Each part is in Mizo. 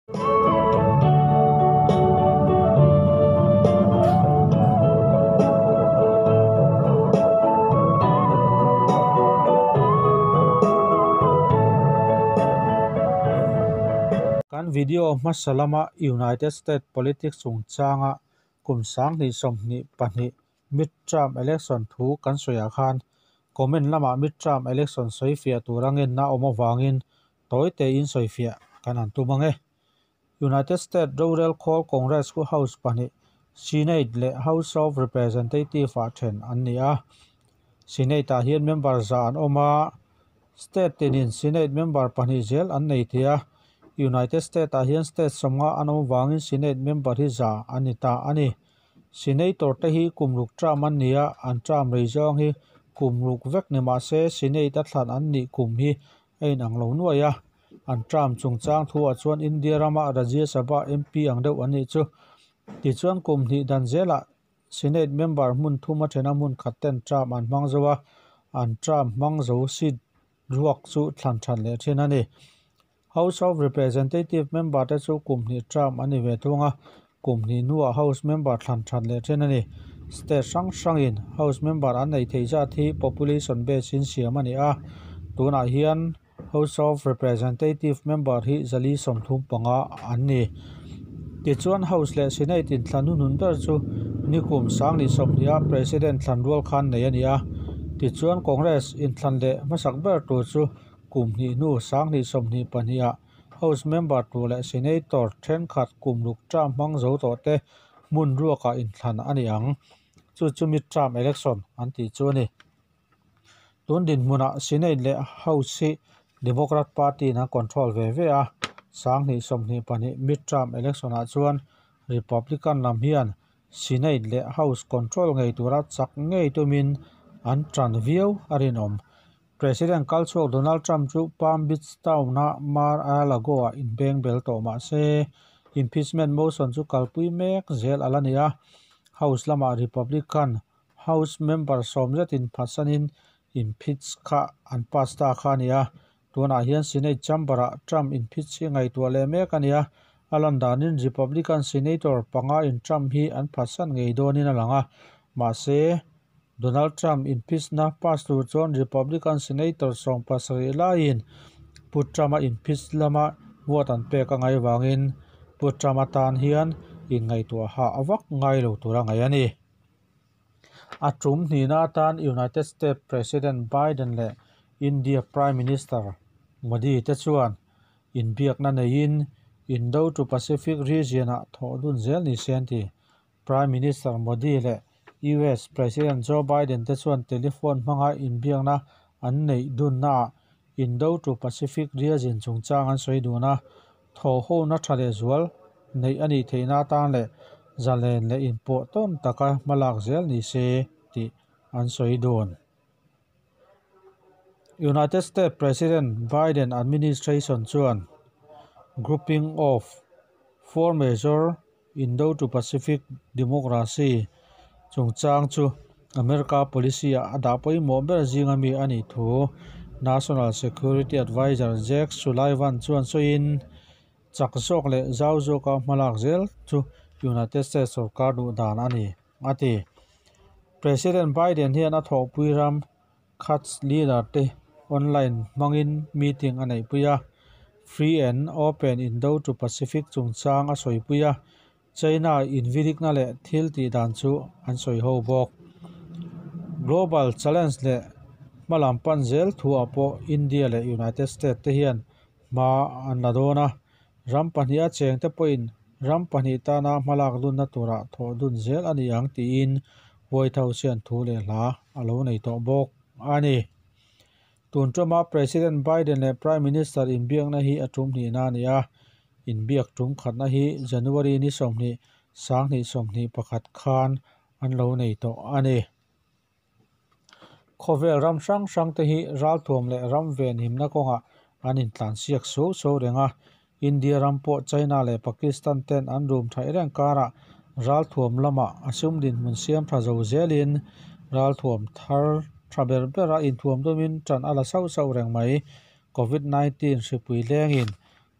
Kan video hmasa lama United States politics chungchanga kum 2022 midterm election thu kan sawiah khan comment lamah midterm election sawifiah tur angenna awm avangin tawi tein sawifiah kan han tum ange. United States rorel khawl Congress khu House pahnih Senate leh House of Representative ah then an ni a. Senate ah hian member za an awm a, state tinin Senate member pahnih zel an nei thei a. United States ah hian state sawmnga an awm avangin Senate member hi za an ni ta a ni. Senator te hi kum ruk term an ni a, an term rei zawng hi kum ruk vek ni mah se Senate a thlan an nih kum hi a inang lo nuai a. An term chungchang thu ah chuan India rama Rajya Sabha MP ang deuh an nih chu. Tichuan kum hnih dan zelah Senate member hmun thum a thena hmun khat ten term an hmang zo a, an term hmang zo seat ruak chu thlan than leh thin a ni. House of Representative member te chu kum hnih term an ni ve thung a, kum hnih hnuah House member thlan than leh thin a ni. State hrang hrangin House member an nei thei zat hi population base in siam a ni a, tunah hian House of Representative member hi 435 an ni. Tichuan House leh Senate in thlan hunun ber chu nikum 2020 a President thlan rual khan nei a ni a. Tichuan Congress in thlan leh hmasak ber tur chu kum hnih hnu 2022 ah House member tur leh Senator thenkhat kum ruk term hmang zo tawh te hmun ruakah inthlan a ni ang. Chu chu midterm election an tih chu a ni. Tun dinhmunah Senate leh House hi Democrat Party in an control ve ve a. 2022 midterm election ah chuan Republican lam hian Senate leh House control ngei tura chak ngei tumin an tan viau a rinawm. President kalchhuak Donald Trump chu Palm Beach town a Mar-a-Lago ah inbeng bel tawh mah se impeachment motion chu kalpui mek zel ala ni a. House lamah Republican House member sawm zetin phatsanin impeach kha an pass ta kha a ni a. Tunah hian Senate chamber ah Trump impeach hi ngaihtuah leh mek a ni a. A lan danin Republican Senator panga in Trump hi an phatsan ngei dawnin a lang a. Mahse Donald Trump impeach na pass tur chuan Republican Senator 70 laiin Pu Trump a impeach lama vote an pek a ngai wangin Pu Trump atan hian inngaihtuah ha awak ngai lo tur a ngai a ni. A tum hnihna atan United States President Biden leh India Prime Minister Modi te chuan inbiakna neiin Indo-to-Pacific region ah thawh dun zel ni se an ti. Prime Minister Modi leh US President Joe Biden te chuan telephone hmanga inbiakna an neih dunna ah Indo-to-Pacific region chungchang an sawi dun a. Thaw ho na tha leh zual neih a nih theihna atan leh zalen leh inpawh tawn taka hmalak zel ni se tih an sawi dun. United States President Biden administration chuan grouping of four major Indo-to-Pacific democracy chungchang chu America policy ah a dah pawimawh ber zinga mi a nih thu National Security Advisor Jake Sullivan chuan sawiin chak zawk leh zau zawka hmalak zel chu United States sarkar duh dan a ni a ti. President Biden hian a thawhpui ram Quad leader te online hmangin meeting a neihpui a. Free and Open Indo-to-Pacific chungchang a sawipui a. China invirikna leh thil tih dan chu an sawi ho bawk. Global challenge leh hmalam pan zel thu ah pawh India leh United States te hian hma an la dawn a. Ram pahnih a cheng te pawhin ram pahnih tana hmalak dunna turah thawh dun zel a ni ang tiin White House hian thu leh hla a lo nei tawh bawk a ni. Tun tuma President Biden leh Prime Minister inbiakna hi a tum hnihna a ni a. Inbiak tum khatna hi January ni 20 2021 khan an lo nei tawh a ni. Khawvel ram hrang hrang te hi ralthuam leh ram ven himna kawngah an intlan siak so so reng a. India ram pawh China leh Pakistan ten an rum thaih reng karah ralthuam lamah a sum dinhmun siam tha zo zelin ralthuam thar tha ber bera inthuam tumin tan a la sauh sauh reng mai. COVID-19 hripui lengin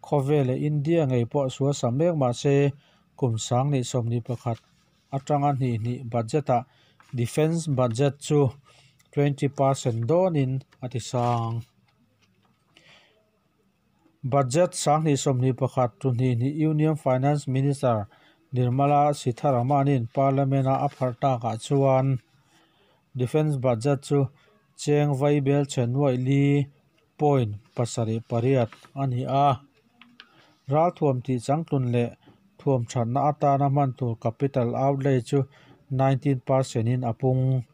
Khawvel leh India ngei pawh suasam mek mah se kum 2021 atanga hnih hnih budget-ah defence budget chu 20% dawnin a ti sang. Budget 2021 to 22 Union Finance Minister Nirmala Sitharaman-in Parliament-a a pharh takah chuan defence budget chu cheng vaibelchhe 4.78 a ni a. Ralthuam tih changtlun leh thuam thatna atana hman tur capital outlay chu 19% in a pung.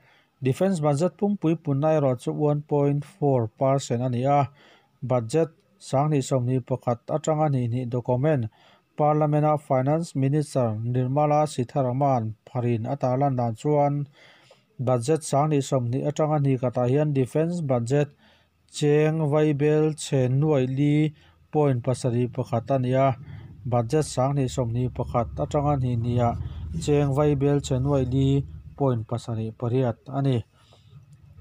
Defence budget pumpui punna erawh chu 1.4% a ni a. Budget 2021 atanga hnih hnih document Parliament-a Finance Minister Nirmala Sitharaman pharin a tarlan dan chuan budget 2020 atanga hnih khatah hian defence budget cheng vaibelchhe 4.71 a ni a. Budget 2021 atanga hnih hnihah cheng vaibelchhe 4.78 a ni.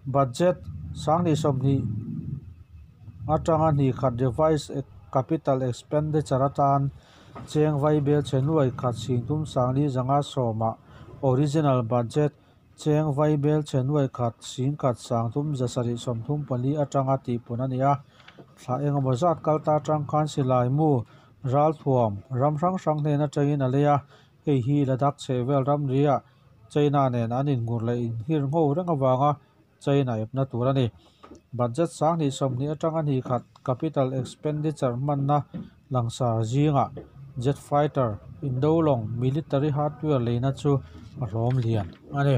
Budget 2020 atanga hnih khat revised capital expenditure atan cheng vaibelchhe 1,350,110 original budget cheng vaibelchhe 1,101,374 atanga tihpun a ni a. Thla engemaw zat kalta atang khan silai mu ralthuam ram hrang hrang hnen atangin a lei a. Hei hi Ladakh chhehvel ramriah China nen an inngur leh inhir ngho reng avanga China epna tur a ni. Budget 2020 atanga hnih khat capital expenditure hmanna langsar zingah jet fighter, indolawng, military hardware leina chu a hlawm lian a ni.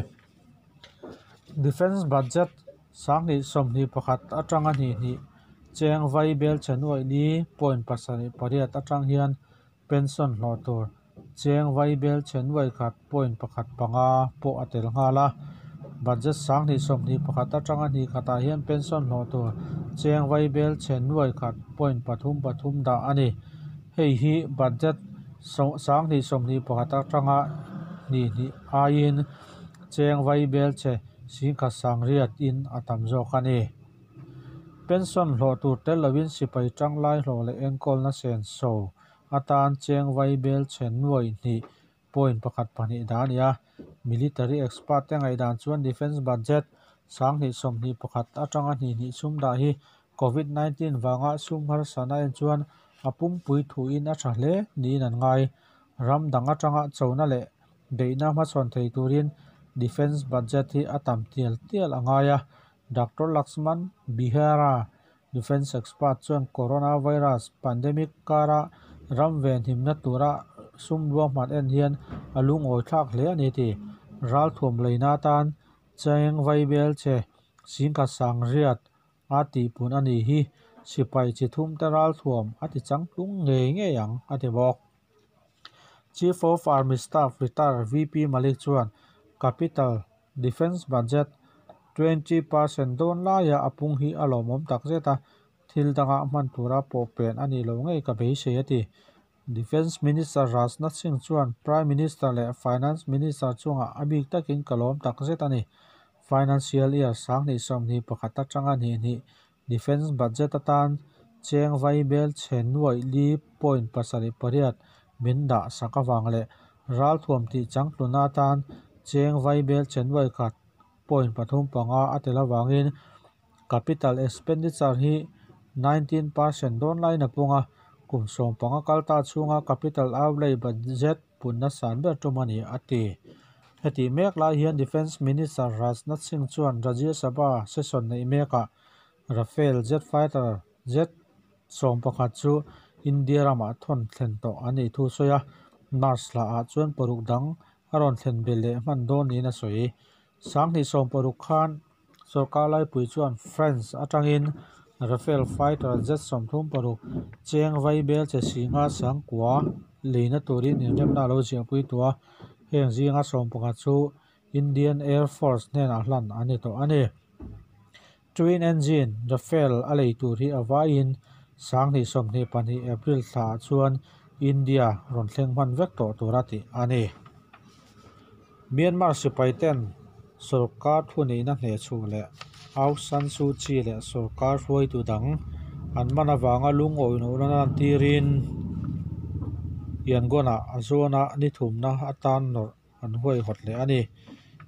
Defence budget 2021 atanga hnih hnih cheng vaibelchhe 4.78 atang hian pension hlawh tur cheng vaibelchhe 1.15 pawh a tel nghal a. Budget 2021 atanga hnih khatah hian pension hlawh tur cheng vaibelchhe 1.33 dah a ni. Hei hi budget 2021 atanga hnih hnih aiin cheng vaibelchhe 1,800 in a tam zawk a ni. Pension hlawh tur tel lovin sipai tanglai hlawh leh enkawlna senso atan cheng vaibelchhe 2.12 dah a ni a. Military expert te ngaihdan chuan defence budget 2021 atanga hnih hnih sum dah hi COVID-19 vanga sum harsatna en chuan a pumpui thuin a tha hle niin an ngai. Ram dang atanga chona leh beihna hmachhawn thei turin defence budget hi a tam tial tial a ngai a. Dr. Lakshman Bihera, defence expert chuan coronavirus pandemic kara ram ven himna tura sum ruahman en hian a lungawi thlak hle a ni ti. Ralthuam leina atan cheng vaibelchhe 1,800 a tihpun a ni hi sipai chi thum te ralthuam a ti changtlung ngei ngei ang a ti bawk. Chief of Army Staff retired VP Malik chuan capital defence budget 20% dawn laia a pung hi a lawmawm takzet a, thil danga hman tura pawh pen a nih loh ngei ka beisei a ti. Defence Minister Rajnath Singh chuan Prime Minister leh Finance Minister chungah a bik takin ka lawm takzet a ni. Financial year 2021 atanga hnih hnih defence budget atan cheng vaibelchhe 4.78 min dah sak awang leh ralthuam tih changtluna atan cheng vaibelchhe 1.35 a tel awangin capital expenditure hi 19% dawn lain a pung a. Kum 15 kalta chhunga capital outlay budget punna san ber tum a ni a ti. Heti mek lai hian Defence Minister Rajnath Singh chuan Rajya Sabha session nei mekah Rafale jet fighter jet 11 chu India ramah thawn thlen tawh a nih thu sawi a. March hlaah chuan paruk dang a rawn thlen bel leh hman dawn niin a sawi. 2016 khan sorkar laipui chuan France atangin Rafale fighter jet 36 cheng vaibelchhe 5,900 leina turin inremna a lo ziahpui tawh a. Heng zinga 11 chu Indian Air Force hnenah hlan a ni tawh a ni. Twin engine Rafale a lei tur hi a vaiin 2022 April thlaah chuan India rawn thleng hman vek tawh tura tih a ni. Myanmar sipai ten sorkar thuneihna hneh chhuh leh Aung San Suu Kyi leh sorkar hruaitu dang an man avanga lungawihnawhna lantirin Yangon-ah a zawna ni thumna atan nawrh an huaihawt leh a ni.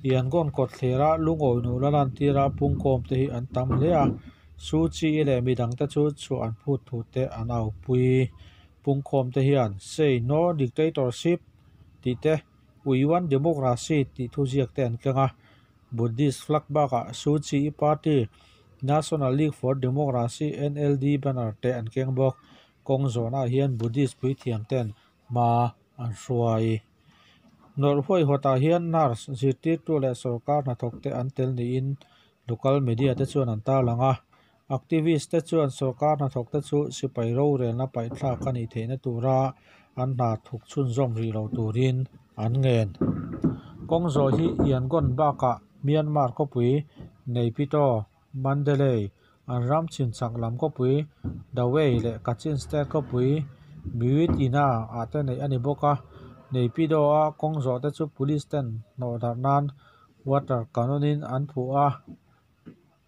Yangon kawtthlera lungawihnawhna lantira pungkhawmte hi an tam hle a, Suu Kyi leh midangte chu chhuah an phut thu te an aupui. Pungkhawmte hian Say No Dictatorship tih te, We Want Democracy tih thuziak te an keng a. Buddhist flag bakah Suu Kyi party, National League for Democracy, NLD, banner te an keng bawk. Kawng zawnah hian Buddhist puithiam ten hma an hruai. Nawrh huaihawtah hian nurse, zirtirtu leh sorkar hnathawkte an tel niin local media te chuan an tarlang a. Activist te chuan sorkar hnathawkte chu sipai rorelna paihthlak a nih theihna tura an hna thuk chhunzawm rih lo turin an ngen. Kawng zawh hi Yangon bakah Myanmar khawpui Naypyidaw, Mandalay, an ram chhinchak lam khawpui Dawei leh Kachin State khawpui Myitkyina ah te neih a ni bawk a. Naypyidaw-a kawng zawh te chu police ten hnawh darh nan water cannon in an phuh a.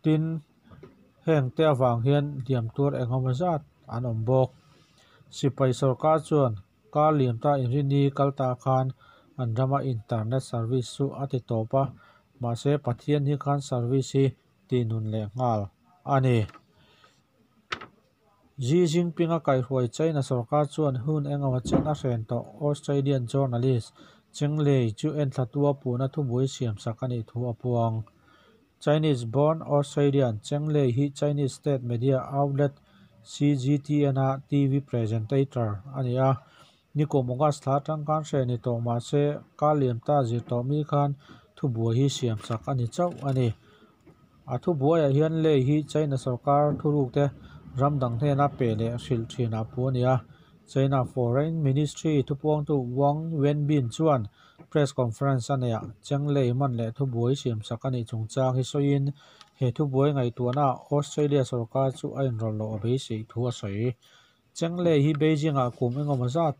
Tin, heng te avang hian hliam tuar engemaw zat an awm bawk. Sipai sorkar chuan kar liam ta inrini kal ta khan an rama internet service chu a ti tawp a, mahse Pathian hi khan service hi tihnun leh nghal a ni. Xi Jinping-a kaihhruai China sorkar chuan hun engemaw chen a hren tawh Australian journalist Cheng Lei chu enthlatu a puhna thubuai siamsak a nih thu a puang. Chinese-born Australian Cheng Lei hi Chinese state media outlet CGTN-a TV presentator a ni a. Nikum August thla atang khan hre ni tawh mah se, kar liam ta zir tawh mi khan thubuai hi siamsak a ni chauh a ni. A thubuaiah hian Lei hi China sorkar thurukte ram dang hnena pe leh hrilh thinah puh a ni a. China Foreign Ministry thupuangtu Wang Wenbin chuan Press conference a neihah Cheng Lei man leh thubuai siamsak a nih chungchang hi sawiin he thubuai ngaihtuahnaah Australia sorkar chu a inrawlh loh a beisei thu a sawi. Cheng Lei hi Beijing-ah kum engemaw zat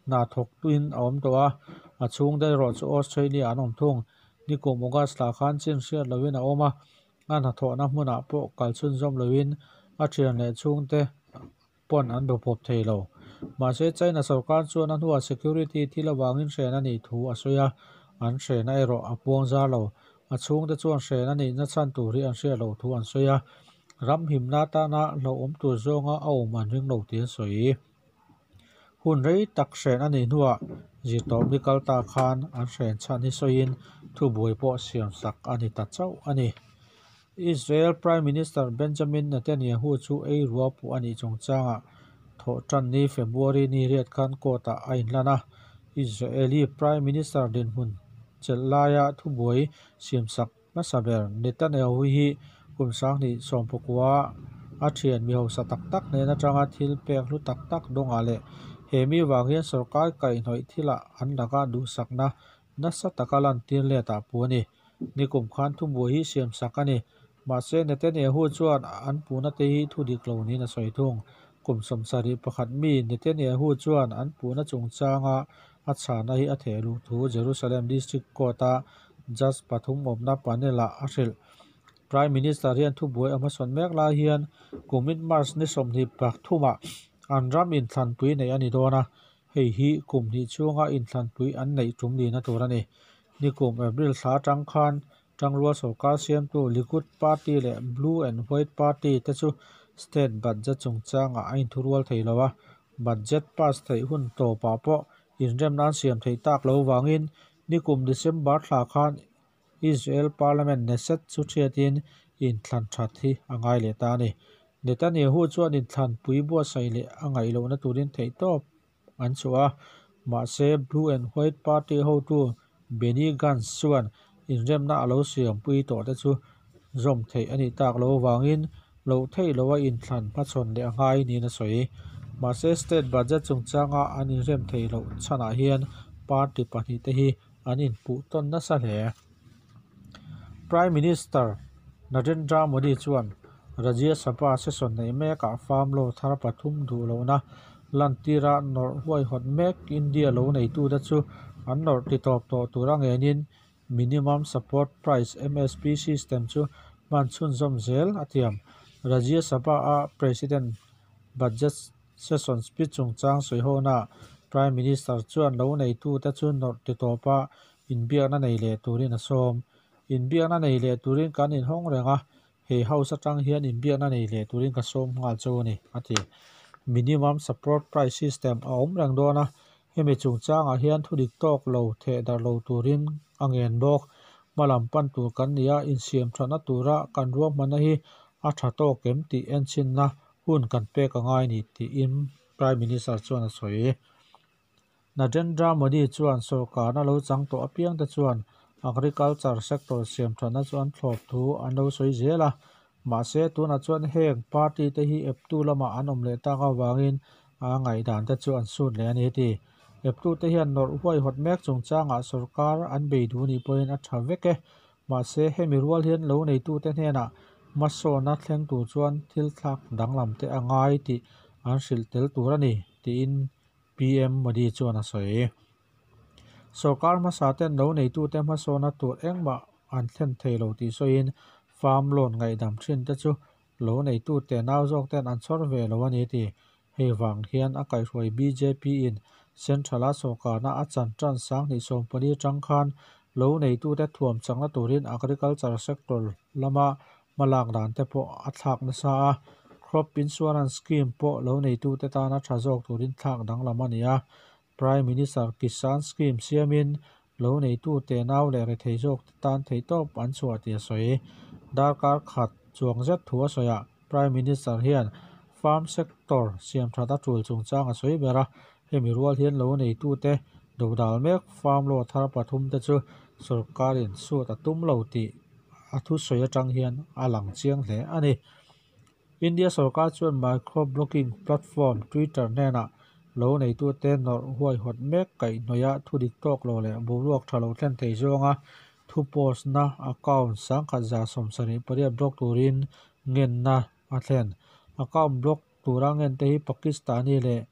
hna thawktuin a awm tawh a, a chhungte erawh chu Australia an awm thung. Nikum August thla khan chin hriat lohin a awm a, a hnathawhna hmunah pawh kal chhunzawm lohin a thian leh chhungte pawn an be pawp thei lo. Mahse, China sorkar chuan a hnuah security thil avangin hren a nih thu a sawi a, an hrena erawh a puang zar lo. A chhungte chuan hren a nihna chhan tur hi an hriat loh thu an sawi a, ram himna atana hlauhawm tur zawnga a awm an ring lo tih an sawi. Hun rei tak hren a nih hnuah zirtawpni kal ta khan an hren chhan hi sawiin thubuai pawh siamsak a ni ta chauh a ni. Israel Prime Minister Benjamin Netanyahu chu ei rua puh a nih chungchangah thawhtanni February ni riat khan court-ah a inhlan a. Israeli Prime Minister dinhmun chelh laia thubuai siamsak hmasa ber Netanyahu hi kum 2019 a thian mi hausa tak tak hnen atanga thil pek hlu tak tak dawngah leh he mi vang hian sorkar kaihhnawih thilah an laka duhsakna nasa taka lantir letah puh a ni. Nikum khan thubuai hi siamsak a ni. Mahse, Netanyahu chuan an puhna te hi thu dik lo niin a sawi thung. Kum 71 mi Netanyahu chuan an puhna chungchanga a chhana hi a theh luh thu Jerusalem District Court-a judge pathum awmna panel-ah a hrilh. Prime Minister hian thubuai a hmasawn mek lai hian kumin March ni 23-ah an ram inthlanpui neih a ni dawn a, hei hi kum hnih chhunga inthlanpui an neih tum nihna tur a ni. Nikum April thla atang khan Tangrual sorkar siamtu Likud Party leh Blue and White Party te chu state budget chungchangah a inthurual thei lo a, budget pass theih hun tawpah pawh inremna an siam theih tak lo vangin nikum December thla khan Israel Parliament Knesset chu thiatin inthlan that hi a ngai leh ta a ni. Netanyahu chuan inthlanpui buatsaih leh a ngaih lohna turin theihtawp an chhuah a, mahse Blue and White Party hotu Benny Gantz chuan inremna a lo siampui tawh te chu zawm theih a nih tak loh avangin loh theih loha inthlan hmachhawn leh a ngai niin a sawi. Mahse state budget chungchanga an inrem theih loh chhanah hian party pahnih te hi an inpuh tawn nasa hle. Prime Minister Narendra Modi chuan Rajya Sabha session neih mekah farm law thar pathum duh lohna lantira nawrh huaihawt mek India lo neitute chu an nawrh ti tawp tawh tura ngenin Minimum Support Price, MSP, system chu hman chhunzawm zel a tiam. Rajya Sabha-a President Budget Session speech chungchang sawihonaah Prime Minister chuan lo neitute chu nawrh ti tawpa inbiakna nei leh turin a sawm. Inbiakna nei leh turin kan inhawng reng a, he House atang hian inbiakna nei leh turin ka sawm nghal chu a ni, a ti. Minimum Support Price System a awm reng dawn a, hemi chungchangah hian thudik tawk lo theh darh lo turin a ngen bawk. Hmalam pan tur kan ni a, insiam thatna tura kan ruahmanna hi a tha tawk em tih enchinna hun kan pek a ngai ni, tiin Prime Minister chuan a sawi. Narendra Modi chuan sorkarna lo chang tawh apiangte chuan agriculture sector siam thatna chu an thlawp thu an lo sawi zel a, mahse tunah chuan heng party te hi eptu lamah an awm leh tak avangin a ngaihdan te chu an sut leh a ni a ti. Eptu te hian nawrh huaihawt mek chungchangah sorkar an bei duh nih pawhin a tha vek e, mahse hemi rual hian lo neitute hnenah hmasawnna thleng tur chuan thil thlak danglam te a ngai tih an hrilh tel tur a ni, tiin PM Modi chuan a sawi. Sorkar hmasa ten lo neitute hmasawnna tur engmah an thlen thei lo tih sawiin farm loan ngaihdam thin te chu lo neitute nau zawk ten an chhawr ve lo a ni ti. Hei vang hian a kaihhruai bjp in Central-a sorkarna a chan tan 2014 atang khan lo neitute thuam chakna turin agriculture sector lama hmalak dan te pawh a thlak nasa a, crop insurance scheme pawh lo neitute tana tha zawk turin thlak danglam a ni a. Prime Minister Kisan Scheme siamin lo neitute nau leh rethei zawk te tan theihtawp an chhuah tih a sawi. Darkar khat chuang zet thu a sawi ah Prime Minister hian farm sector siam that a tul chungchang a sawi ber a, hemi rual hian lo neitute dodal mek farm law thar pathum te chu sorkarin suat a tum lo tih a thusawi atang hian a lang chiang hle a ni. India sorkar chuan microblogging platform Twitter hnenah lo neitute nawrh huaihawt mek kaihhnawih thudik tawk lo leh boruak tha lo thlen thei zawnga thu post na account 1178 block turin ngenna a thlen. Account block tura ngen te hi Pakistani leh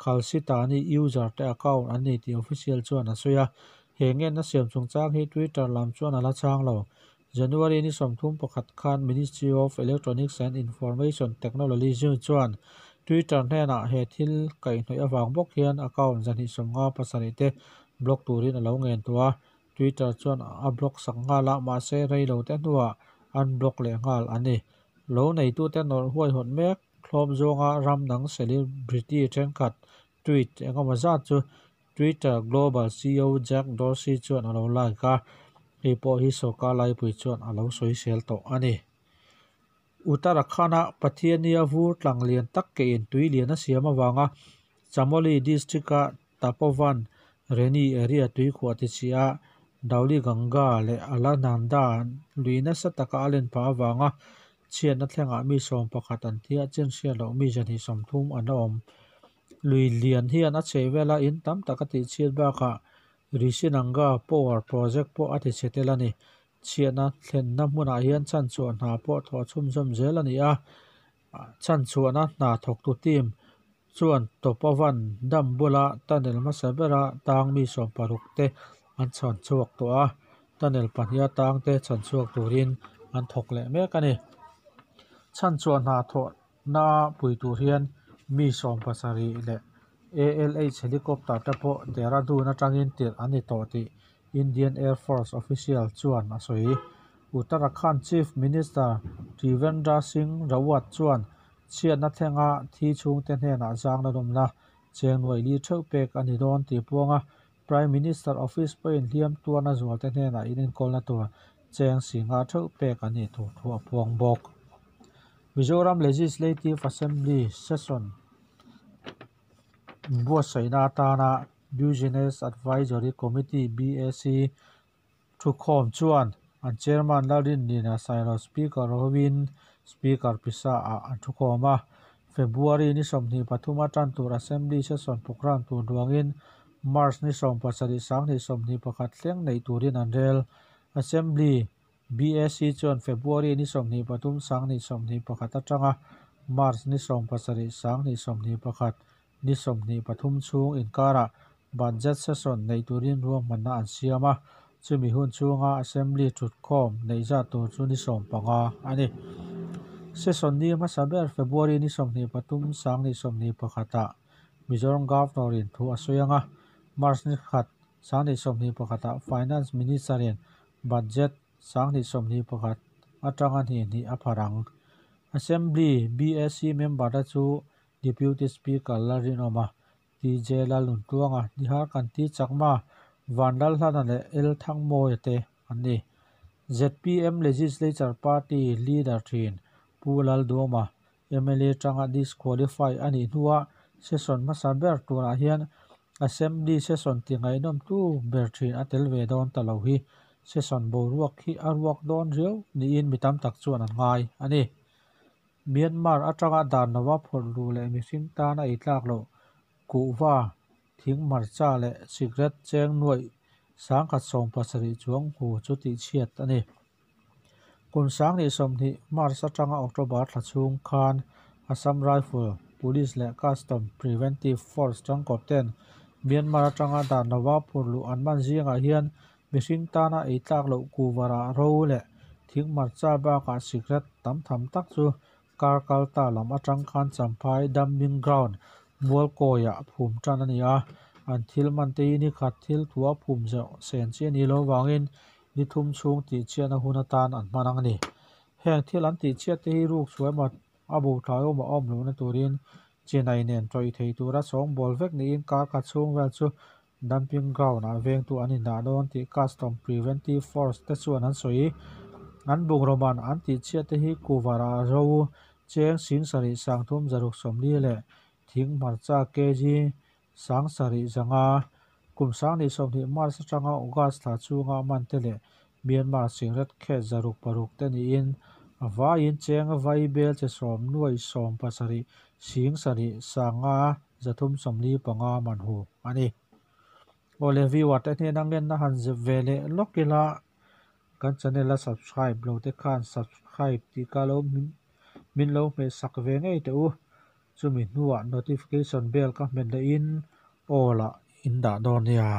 Khalsitani user te account an ni tih official chuan a sawi a. He ngenna siam chungchang hi Twitter lam chuan a la chang lo. January ni 31 khan Ministry of Electronics and Information Technology chuan Twitter hnenah he thil kaihhnawih avang bawk hian account 257 te block turin a lo ngen tawh a. Twitter chuan a block sak nghal a, mahse rei lo te hnuah an block leh nghal a ni. Lo neitute nawrh huaihawt mek thlawp zawnga ram dang celebrity thenkhat tweet engemaw zat chu Twitter Global CEO Jack Dorsey chuan a lo like a, hei pawh hi sorkar laipui chuan a lo sawisel tawh a ni. Uttarakhand-a Pathiania vur tlang lian tak kein tui lian a siam avanga Chamoli district-a Tapovan Reni area tuikhuah ti chi a Dhauli Ganga leh Alaknanda lui nasa taka a len phah avanga chhiatna thlengah mi 11 an thi a, chin hriat loh mi 130 an awm. Lui lian hian a chheh vela in tam tak a tih chhiat bakah Rishinanga Power Project pawh a ti chhe tel a ni. Chhiatna thlenna hmunah hian chhanchhuah hna pawh thawh chhunzawm zel a ni a, chhanchhuahna hna thawktu team chuan Tapovan dam bula tunnel hmasa bera tang mi 60 te an chhanchhuak tawh a, tunnel pahniha tang te chhanchhuak turin an thawk leh mek a ni. Chhanchhuah hna thawhna pui tur hian mi 70 leh ALH helicopter te pawh Dehradun atangin tirh an ni tawh tih Indian Air Force official chuan a sawi. Uttarakhand Chief Minister Trivendra Singh Rawat chuan chhiatna thlenga thi chhungte hnenah zangna lawmna cheng nuai li theuh pek a ni dawn tih puanga Prime Minister Office pawhin hliam tuarna zualte hnenah inenkawlna tur cheng singa theuh pek an nih tur thu a puang bawk. Mizoram Legislative Assembly Session buatsaihna atana Business Advisory Committee BAC thukhawm chuan an chairman Lalrinlina Sailo Speaker hovin Speaker pisa ah an thukhawm a. February ni 23 atan tur Assembly Session program tur duangin March ni 17 2021 thleng nei turin an rel. Assembly BAC chuan February ni 23 2021 atanga March ni 17 2021 ni 23 chhung inkara budget session nei turin ruahmanna an siam a, chumi hun chhunga Assembly thutkhawm nei zat tur chu ni 15 a ni. Session ni hmasa ber February ni 23 2021 ah Mizoram Governor in thu a sawi ang a, March ni khat 2021 ah Finance Minister in Budget 2021 atanga hnih hnih a pharh ang. Assembly BAC member te chu Deputy Speaker Lalrinawma, TJ Lalnuntluanga, Nihar Kanti Chakma, Vanlalhlana leh L Thangmawia te an ni. Zpm Legislature Party leader thin Pu Lalduama, mla tanga disqualify a nih hnuah session hmasa ber turah hian Assembly session ti ngaihnawmtu ber thin a tel ve dawn ta lo hi session boruak hi a ruak dawn riau niin mi tam tak chuan an ngai a ni. Myanmar atanga dan lova phawrh luh leh mihring tan a eitlak loh kuhva, thing hmarcha leh sikret cheng nuaih 1070 chuang hu chu tihchhiat a ni. Kum 2020 March atanga October thla chhung khan Assam Rifle, Police leh Custom Preventive Force tangkawp ten Myanmar atanga dan lova phur luh an man zingah hian mihring tana ei tlak loh kuhva ro leh thing hmarcha bakah sikret tam tham tak chu kar kal ta lam atang khan Champhai Dumping Ground Mualkawiah phum tan a ni a, an thil man te hi ni khat thil thua phum zeuh sen chi a nih loh avangin ni thum chhung tihchhiatna hun atan an hman ang a ni. Heng thil an tihchhiat te hi ruk chhuah emaw a bo thlai awm a awm lohna turin chinai nen tawih thei tura sawngbawl vek niin kar khat chhung vel chu dumping ground ah vengtu an indah dawn tih Custom Preventive Force te chuan an sawi. An bungraw man an tihchhiat te hi kuvarah ro cheng 7340 leh thing hmarcha kg 7500 kum 2020 March atanga August thla chhunga man te leh Myanmar singret khet 606 te niin a vaiin cheng vai bel che sawm nuaih sawm pasarih sing sarih 5335 man hu a ni. Awle viewer te hnena ngenna han zep ve leh lawk ila kan channel a subscribe lo te khan subscribe tih ka lo min lo hmeh sak ve ngei teh u. Chumi hnuah notification bell ka hmet lehin all ah in dah dawn nia.